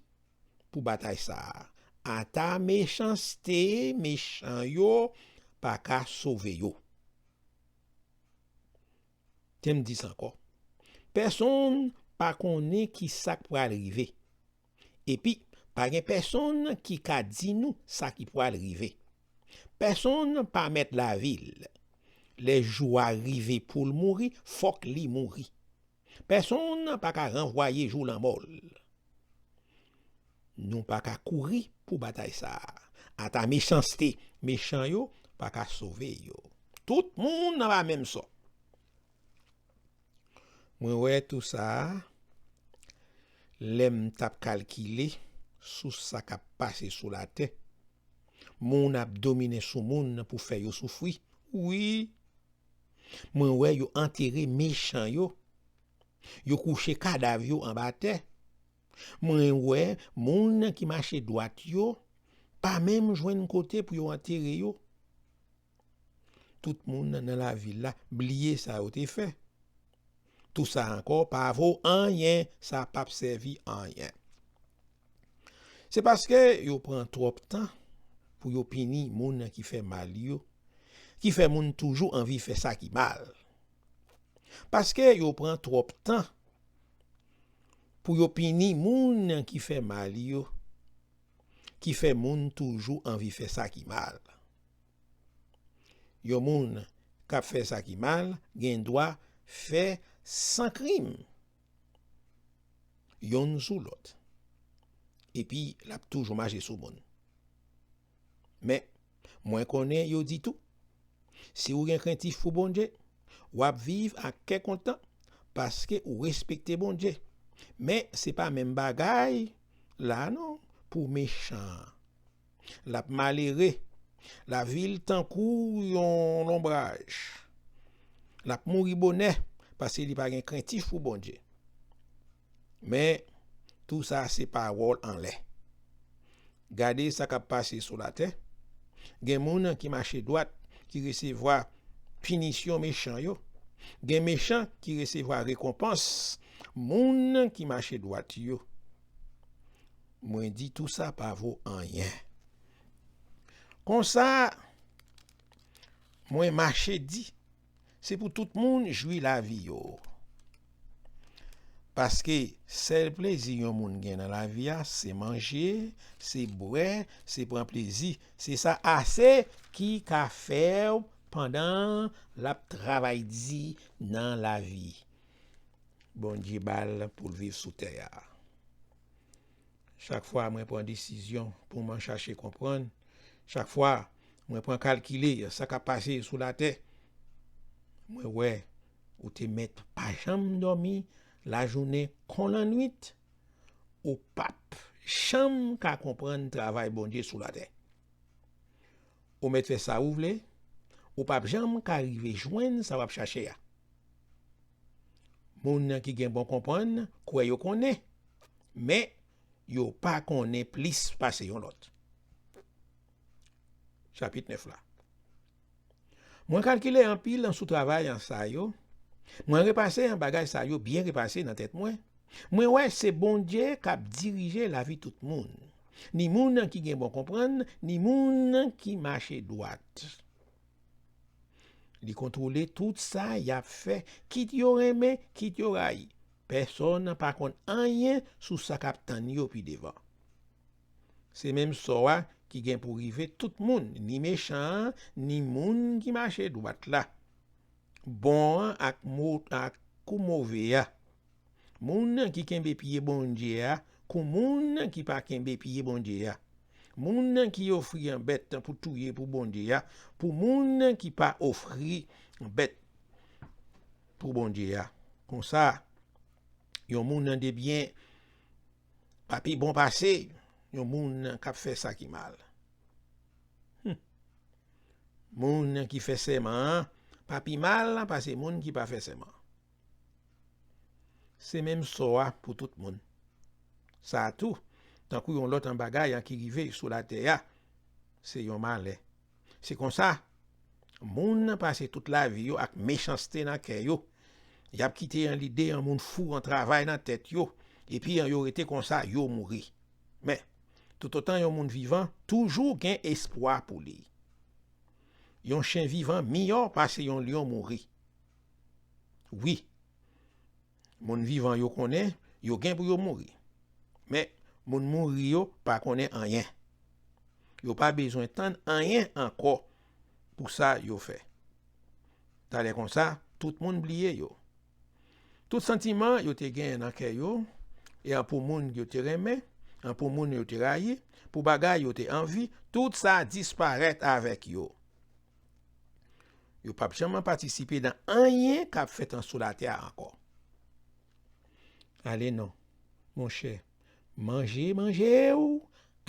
pou batay sa a. Ata mechanste mechan yo pa ka sove yo. Te m di sa ankò. Pèsonn pa konnen ki sa k pral rive. Epi, pa gen pèsonn ki ka di nou sa ki pral rive. Pèsonn pa mèt lavi l. Lè jou a rive pou l mouri, fòk li mouri. Pèsonn pa ka ranvwaye jou lanmò l. Nou pa ka kouri pou batay sa a. Ata mechanste mechan yo pa ka sove yo. Tout moun nan pa menm sò. Mwen wè tou sa a, lè m t ap kalkile sou sa k ap pase sou latè. Moun ap domine sou moun pou fè yo soufri. Wi, mwen wè yo antere mechan yo. Yo kouche kadav yo anba tè. Mwen wè moun ki mache dwat yo pa menm jwenn kote pou yo antere yo. Tout moun nan lavil la bliye sa yo te fè. Tou sa ankò pa vo anyen, sa p ap sèvi anyen. Se paske yo pran twòp tan pou yo pini moun ki fè mal yo, ki fè moun toujou anvi fè sa ki mal. Paske yo pran twòp tan pou yo pini moun ki fè mal yo, ki fè moun toujou anvi fè sa ki mal. Yon moun k ap fè sa ki mal gen dwa fè san krim, yonn sou lòt. Epi, l ap toujou mache sou moun. Men, mwen konnen yo di tou, Si w gen krentif pou Bondye, w ap viv ak kè kontan paske ou respekte Bondye. Men se pa menm bagay la non pou mechan an. L ap malere. Lavi l tankou yon lonbraj. L ap mouri bonè paske li pa gen krentif pou Bondye. Men, tou sa se pawòl anlè. Gade sa k ap pase sou latè. Gen moun ki mache dwat, ki resevwa pinisyon mechan yo. Gen mechan ki resevwa rekonpans moun ki mache dwat yo. Mwen di tou sa pa vo anyen. Konsa, mwen mache di, se pou tout moun jwi lavi yo. Paske sèl plezi yon moun gen nan lavi a, se manje, se bwè, se pran plezi. Se sa ase ki ka fè w pandan l ap travay di nan lavi. Bondye ba l pou l viv sou tè a. Chak fwa mwen pran desizyon pou mwen chache konprann, chak fwa mwen pran kalkile sa k ap pase sou latè, mwen wè ou te mèt pa janm dòmi lajounen kon lannwit, ou p ap janm ka konprann travay Bondye sou latè. Ou mèt fè sa ou vle, ou p ap janm ka rive jwenn sa w ap chache a. Moun ki gen bon konprann kwè yo konnen, men yo pa konnen plis pase yon lòt. Chapit nèf la. Mwen kalkile anpil sou travay an sa yo. Mwen repase an bagay sa yo byen repase nan tèt mwen. Mwen wè se Bondye k ap dirije lavi tout moun. Ni moun ki gen bon konprann, ni moun ki mache dwat. Li kontwole tout sa y ap fè, kit yo renmen, kit yo rayi. Pèsonn pa konn anyen sou sa k ap tann yo pi devan. Se menm sò a ki gen pou rive tout moun, ni mechan an, ni moun ki mache dwat la. Bon an ak mo-, ak kou move a. Moun ki kenbe pye Bondye a, kou moun ki pa kenbe pye Bondye a. Moun ki ofri yon bèt pou touye pou Bondye a, pou moun ki pa ofri bèt pou Bondye a. Konsa, yon moun nan debyen pa pi bon pase yon moun k ap fè sa ki mal. Hmm. Moun ki fè sèman an pa pi mal pase moun ki pa fè sèman. Se menm sò a pou tout moun. Sa a tou, tankou yon lòt an bagay an ki rive sou latè a, se yon malè. Se konsa, moun nan pase tout lavi yo ak mechanste nan kè yo. Y ap kite yon lide yon moun fou an travay nan tèt yo, epi an yo rete konsa, yo mouri. Men, toutotan yon moun vivan, toujou gen espwa pou li. Yon chen vivan miyò pase yon lyon mouri. Wi, moun vivan yo konnen yo gen pou yo mouri. Men, moun mouri yo pa konnen anyen. Yo pa bezwen tann anyen ankò pou sa yo fè. Talè konsa, tout moun bliye yo. Tout santiman yo te genyen nan kè yo, e an pou moun yo te renmen, an pou moun yo te rayi, pou bagay yo te anvi, tout sa disparèt avèk yo. Yo p ap janm patisipe nan anyen k ap fèt an sou latè a ankò. Ale non, monchè, manje manje w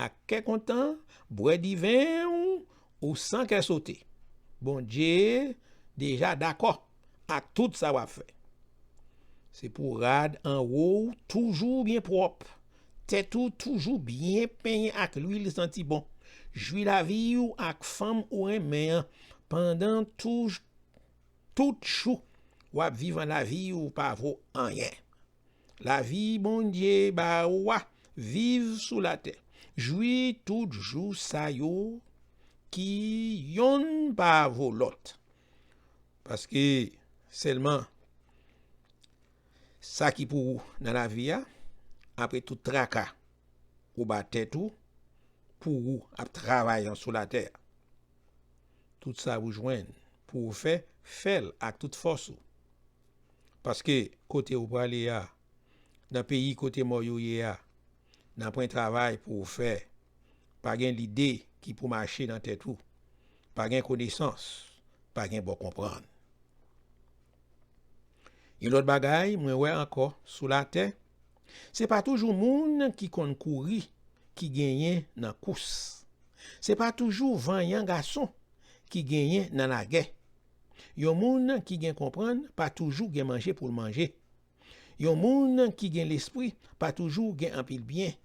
ak kè kontan, bwè diven w ou san kè sote. Bondye deja dakò ak tout sa w ap fè. Se pou rad anwo w toujou byen pwòp, tèt ou toujou byen penyen ak lwil santi bon. Jwi lavi w ak fanm ou renmen an pandan tou, tout jou w ap viv an lavi ou pa vo anyen. Lavi Bondye ba ou a, viv sou latè. Jwi tout jou sa yo ki yonn pa vo lòt. Paske sèlman sa ki pou ou nan lavi a, apre tout traka ou ba tèt ou, pou ou ap travay an sou latè a. Tout sa ou jwenn pou ou fè, fè l ak tout fòs ou. Paske kote ou prale a, nan peyi kote mò yo ye a, nan pwen travay pou ou fè, pa gen lide ki pou mache nan tèt ou, pa gen konesans, pa gen bò konprann. Yon lòt bagay mwen wè ankò sou latè, se pa toujou moun ki konn kouri ki genyen nan kous. Se pa toujou vanyan gason ki genyen nan lagè. Yon moun ki gen konprann pa toujou gen manje pou l manje. Yon moun ki gen lespri pa toujou gen anpil byen.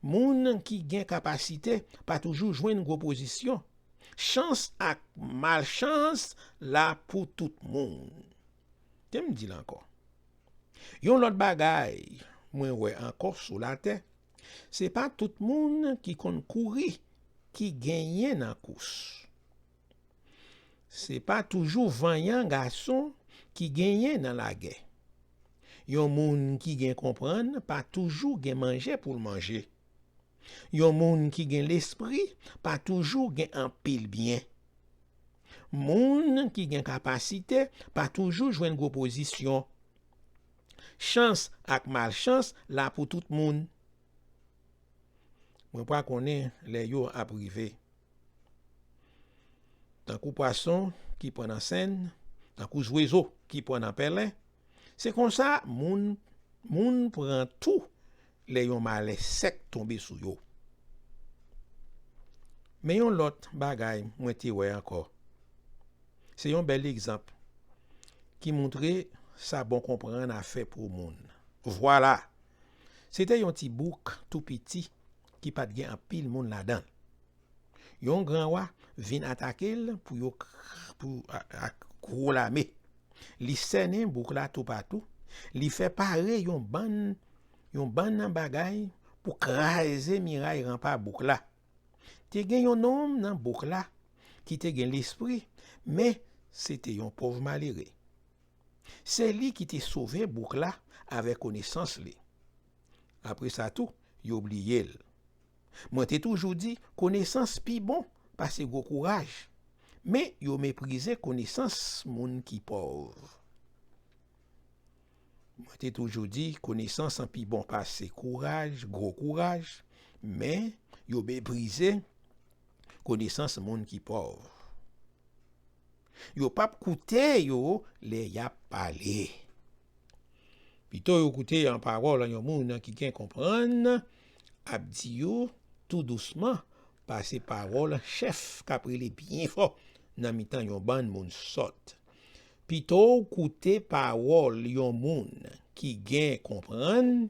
Moun ki gen kapasite pa toujou jwenn gwo pozisyon. Chans ak malchans la pou tout moun. Te m di l ankò. Yon lòt bagay mwen wè ankò sou latè, se pa tout moun ki konn kouri ki genyen nan kous. Se pa toujou vanyan gason ki genyen nan lagè. Yon moun ki gen konprann pa toujou gen manje pou l manje. Yon moun ki gen lespri pa toujou gen anpil byen. Moun ki gen kapasite pa toujou jwenn gwo pozisyon. Chans ak malchans la pou tout moun. Mwen pa konnen lè yo ap rive. Tankou pwason ki pran nan senn, tankou zwezo ki pran nan pèlen, se konsa moun, moun pran tou lè yon malè sèk tonbe sou yo. Men yon lòt bagay mwen te wè ankò. Se yon bèl egzanp ki montre sa bon konprann a fè pou moun. Vwala! Se te yon ti bouk tou piti ki pa t gen anpil moun ladan l. Yon gran wa vin atake l pou yo k-, pou, a-, ak gwo lame. Li sènen bouk la toupatou, li fè pare yon bann, yon bann nan bagay pou kraze miray ranpa bouk la. Te gen yon nonm nan bouk la ki te gen lespri, men se te yon pòv malere. Se li ki te sove bouk la avèk konesans li. Apre sa tou, yo bliye l. Mwen te toujou di konesans pi bon pase gwo kouraj, men yo meprize konesans moun ki pòv. Mwen te toujou di konesans an pi bon pase kouraj, gwo kouraj, men yo meprize konesans moun ki pòv. Yo p ap koute yo lè y ap pale. Pito yo koute yon pawòl yon moun ki gen konprann ap di yo tou dousman pase pawòl chèf k ap rele byen fò nan mitan yon bann moun sòt. Pito w koute pawòl yon moun ki gen konprann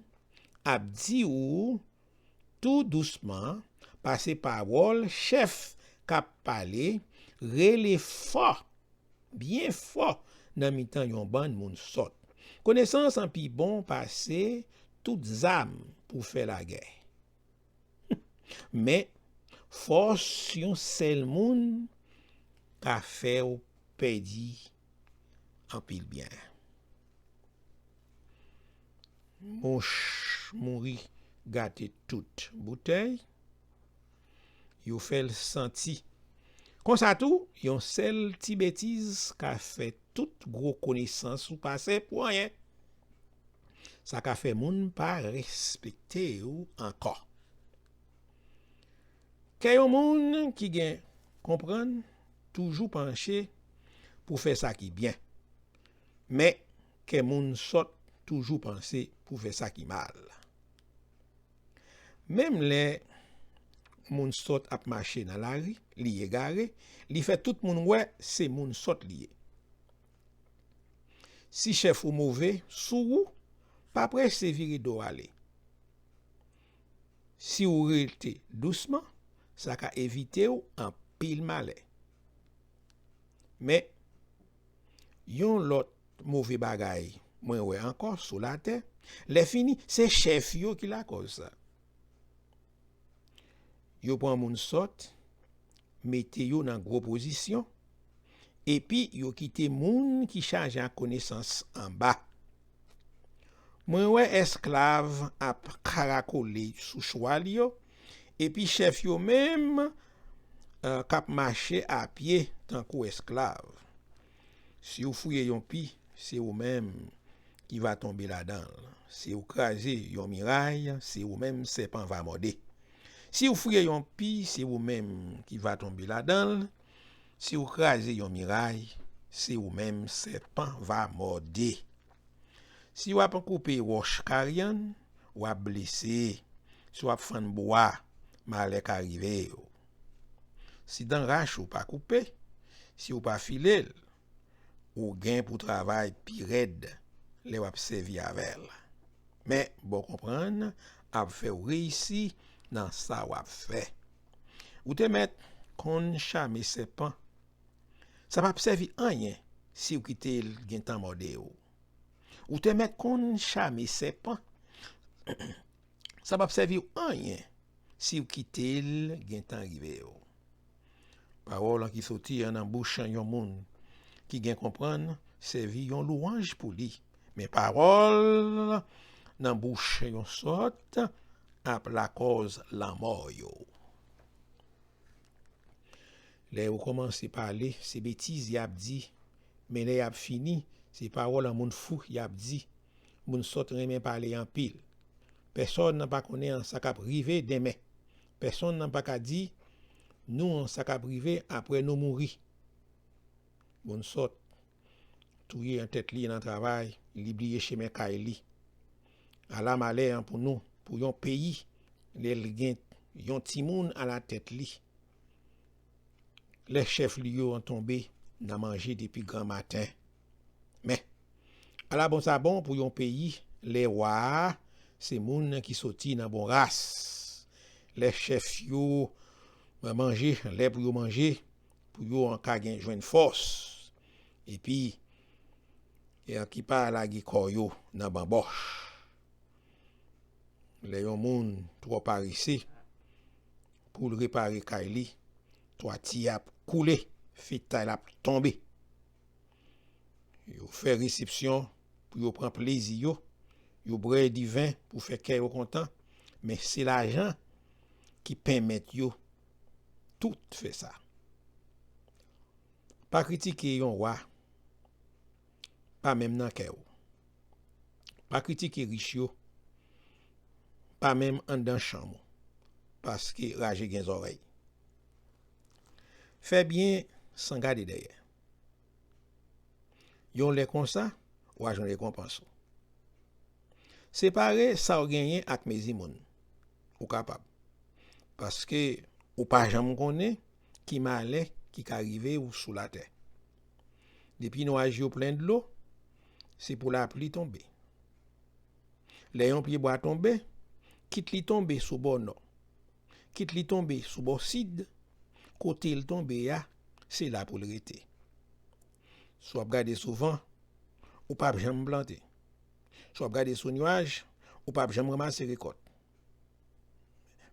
ap di w tou dousman pase pawòl chèf k ap pale rele fò, byen fò nan mitan yon bann moun sòt. Konesans an pi bon pase tout zam pou fè lagè. Men, fòs yon sèl moun ka fè w pèdi anpil byen. Mouch mouri gate tout boutèy, yo fè l santi. Konsa tou, yon sèl ti betiz ka fè tout gwo konesans ou pase pou anyen. Sa ka fè moun pa respekte w ankò. Kè yon moun ki gen konprann toujou panche pou fè sa ki byen. Men, kè moun sòt toujou panse pou fè sa ki mal. Menm lè moun sòt ap mache nan lari, li egare, li fè tout moun wè se moun sòt li ye. Si chèf ou move sou ou, pa prese vire do ale. Si w rete dousman, sa ka evite w anpil malè. Men, yon lòt move bagay mwen wè ankò sou latè, lè fini, se chèf yo ki lakòz sa. Yo pran moun sòt, mete yo nan gwo pozisyon, epi yo kite moun ki chaje ak konesans anba. Mwen wè esklav ap karakole sou chwal yo, epi chèf yo menm, eh, k ap mache apye tankou esklav. Si w fouye yon pi, se ou menm ki va tonbe ladan l. Si w kraze yon miray, se ou menm sèpan va mòde. Si w fouye yon pi, se ou menm ki va tonbe ladan l. Si w kraze yon miray, se ou menm sèpan va mòde. Si w ap koupe wòch karyann, w ap blese. Si w ap fann bwa, malè ka rive w. Si dan rach ou pa koupe, si w pa file l, ou gen pou travay pi rèd lè w ap sèvi avè l. Men, bon konprann ap fè w reyisi nan sa w ap fè. Ou te mèt konn chame sèpan. Sa p ap sèvi anyen si w kite l gentan mòde w. Ou te mèt konn chame sèpan. Sa p ap sèvi w anyen si w kite l gentan rive w. Pawòl ki soti nan bouch yon moun ki gen konprann sèvi yon lwanj pou li. Men pawòl nan bouch yon sòt ap lakòz lanmò yo. Lè yo kòmanse pale, se betiz y ap di, men lè y ap fini, se pawòl an moun fou y ap di. Moun sòt renmen pale anpil. Pèsonn pa konnen an sa k ap rive demen. Pèsonn pa ka di nou an sa k ap rive apre nou mouri. Moun sòt touye an tèt li nan travay, li bliye chemen kay li. Ala malè an pou nou, pou yon peyi, lè l gen yon timoun alatèt li. Lè chèf li yo an tonbe nan manje depi granmaten. Men, ala bon sa bon pou yon peyi, lè wa a se moun ki soti nan bon ras. Lè chèf yo manje, lè pou yo manje, pou yo an ka gen jwenn fòs. Epi, e an ki pa lage kò yo nan banbòch. Lè yon moun twò parese pou l repare kay li, twati ap koule, fitay l ap tonbe. Yo fè resepsyon pou yo pran plezi yo, yo bwè diven pou fè kè yo kontan, men se lajan ki pèmèt yo tout fè sa. Pa kritike yon wa, pa menm nan kè w. Pa kritike rich yo, pa menm anndan chanm ou, paske raje gen zòrèy. Fè byen san gade dèyè. Yon lè konsa, w a jwenn rekonpans ou. Separe sa w genyen ak mezi moun. Ou kapab. Paske ou pa janm konnen ki malè ki ka rive ou sou latè. Depi nwaj yo plen dlo, se pou lapli tonbe. Lè yon pyebwa tonbe, kit li tonbe sou bò nò, kit li tonbe sou bò sid, kote l tonbe a, se la pou l rete. Si w ap gade sou van, ou p ap janm plante. Si w ap gade sou nwaj, ou p ap janm ranmase rekòt.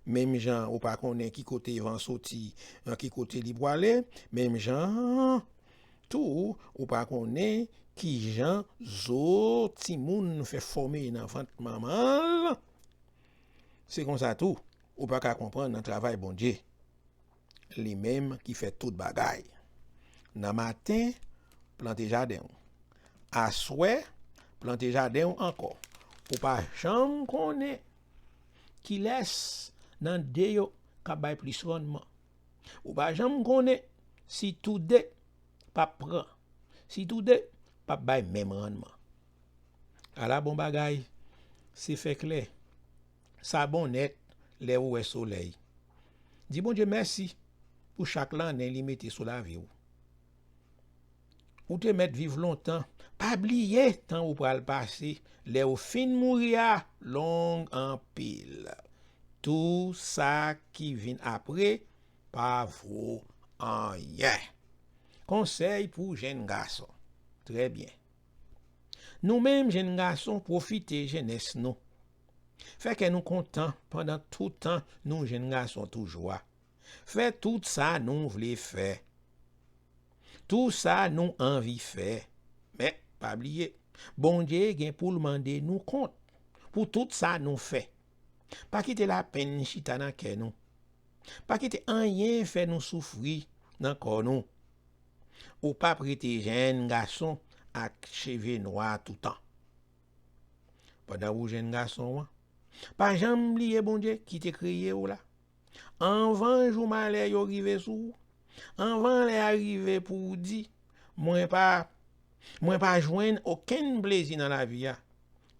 Menm jan ou pa konnen ki kote van soti, nan ki kote li pwale, menm jan tou ou pa konnen ki jan zo timoun fè fòme nan vant manman l. Se konsa tou, ou pa ka konprann nan travay Bondye. Li menm ki fè tout bagay. Nan maten, plante jaden w. Aswè, plante jaden w ankò. Ou pa janm konnen kilès nan de yo k ap bay plis rannman. Ou pa janm konnen si toude p ap pran, si toude p ap bay menm rannman. Ala bon bagay, se fè klè. Sa bon nèt lè ou wè solèy. Di Bondye mèsi pou chak lannen li mete sou lavi w. Ou te mèt viv lontan. Pa bliye tan ou pral pase lè ou fin mouri a long anpil. Tou sa ki vin apre pa vo anyen. Konsèy pou jèn gason. Trè byen. Nou menm jèn gason, pwofite jenès nou. Fè kè nou kontan pandan tout tan nou jèn gason toujou a. Fè tout sa nou vle fè. Tout sa nou anvi fè. Men, pa bliye, Bondye gen pou l mande nou kont pou tout sa nou fè. Pa kite lapenn chita nan kè nou. Pa kite anyen fè nou soufri nan kò nou. Ou p ap rete jèn gason ak cheve nwa toutan. Pandan ou jèn gason an, pa janm bliye Bondye ki te kreye w la. Anvan jou malè yo rive sou ou, Anvan lè a rive pou w di, mwen pa, mwen pa jwenn okenn plezi nan lavi a.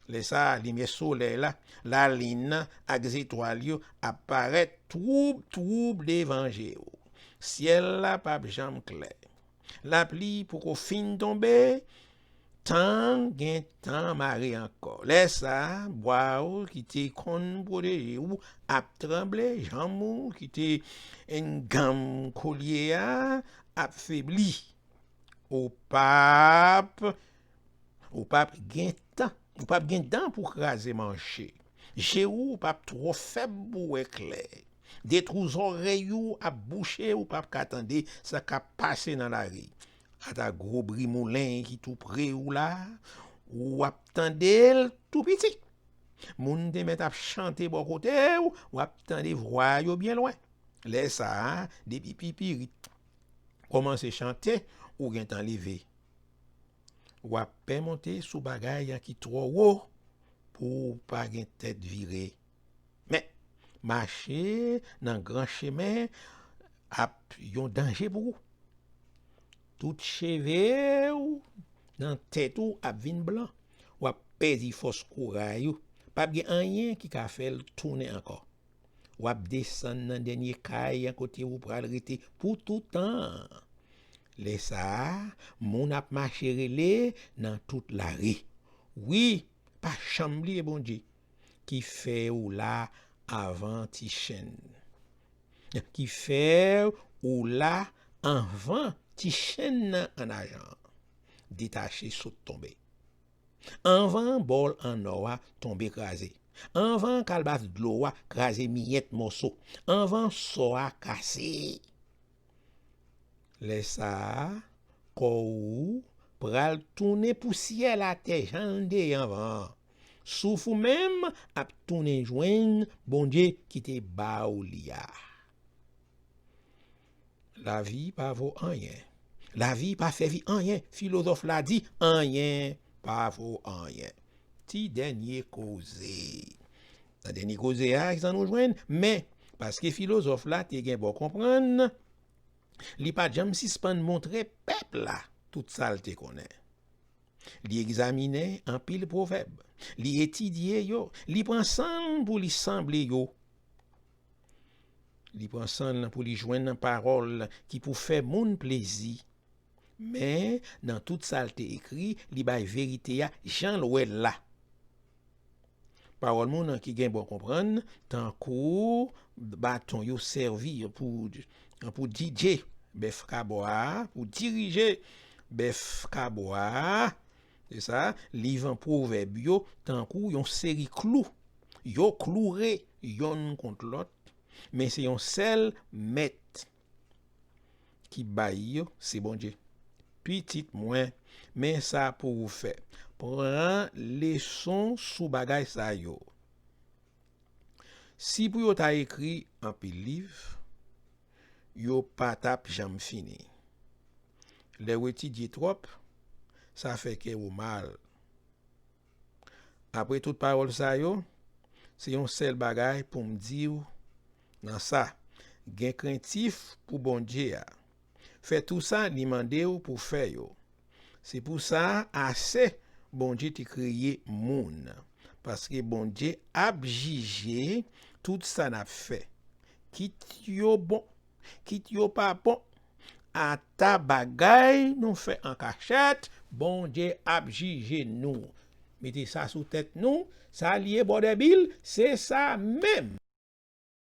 Lè sa a, limyè solèy la, lalin nan ak zetwal yo ap parèt twoub twoub devan je w. Syèl la p ap janm klè. Lapli poko fin tonbe, tan gentan mare ankò. Lè sa a, bwa w ki te konn pwoteje w ap tranble, janm ou ki te enganm kolye a ap febli. Ou p ap, ou p ap gen tan, ou p ap gen dan pou kraze manche. Je w p ap twò fèb pou wè klè. De twou zòrèy ou ap bouche, ou p ap ka tande sa k ap pase nan lari. Ata gwo bri moulen ki tou pre ou la, ou ap tande l tou piti. Moun te mèt ap chante bò kote w, w ap tande vwa yo byen lwen. Lè sa a, depi pipirit kòmanse chante, ou gentan leve. W ap pè monte sou bagay ki twò wo pou w pa gen tèt vire. Men, mache nan gran chemen ap yon danje pou ou. Tout cheve w nan tèt ou ap vin blan. W ap pèdi fòs kouray ou. P ap gen anyen ki ka fè l tounen ankò. W ap desann nan dènye kay an kote ou pral rete pou toutan. Lè sa a, moun ap mache rele nan tout lari. Wi, pa janm bliye Bondye ki fè ou la avan ti chenn. Ki fè ou la anvan ti chenn nan an ajan detache sot tonbe. Anvan bòl an nò a tonbe kraze. Anvan kalbas dlo a kraze miyèt mòso. Anvan sò a kase. Lè sa a, kò ou pral tounen pousyè latè jan l te ye anvan an. Souf ou menm ap tounen jwenn Bondye ki te ba ou li a. Lavi pa vo anyen. Lavi pa sèvi anyen. Filozòf la di anyen pa vo anyen. Ti dènye koze. Nan dènye koze a, kisa nou jwenn? Men, paske filozòf la te gen bon konprann, li pa t janm sispann montre pèp la tout sa l te konnen. Li egzaminen anpil pwovèb. Li etidye yo. Li pran san l pou li sanble yo. Li pran san l pou li jwenn pawòl ki pou fè moun plezi. Men, nan tout sa l te ekri, li bay verite a jan l wè l la. Pawòl moun ki gen bon konprann, tankou baton yo sèvi pou, pou didje bèf kabwa a, pou dirije bèf kabwa a. Se sa, liv an pwovèb yo tankou yon seri klou. Yo kloure yonn kont lòt, men se yon sèl mèt ki bay yo, se Bondye. Pitit mwen, men sa pou ou fè. Pran leson sou bagay sa yo. Si pou yo ta ekri anpil liv, yo pa t ap janm fini. Lè w etidye twòp, sa fè kè ou mal. Apre tout pawòl sa yo, se yon sèl bagay pou m di w nan sa, gen krentif pou Bondye a. Fè tou sa li mande w pou w fè yo. Se pou sa ase Bondye te kreye moun, paske Bondye ap jije tout sa n ap fè, kit yo bon, kit yo pa bon, ata bagay nou fè an kachèt, Bondye ap jije nou. Mete sa sou tèt nou, sa l ye bòdèbil, se sa menm.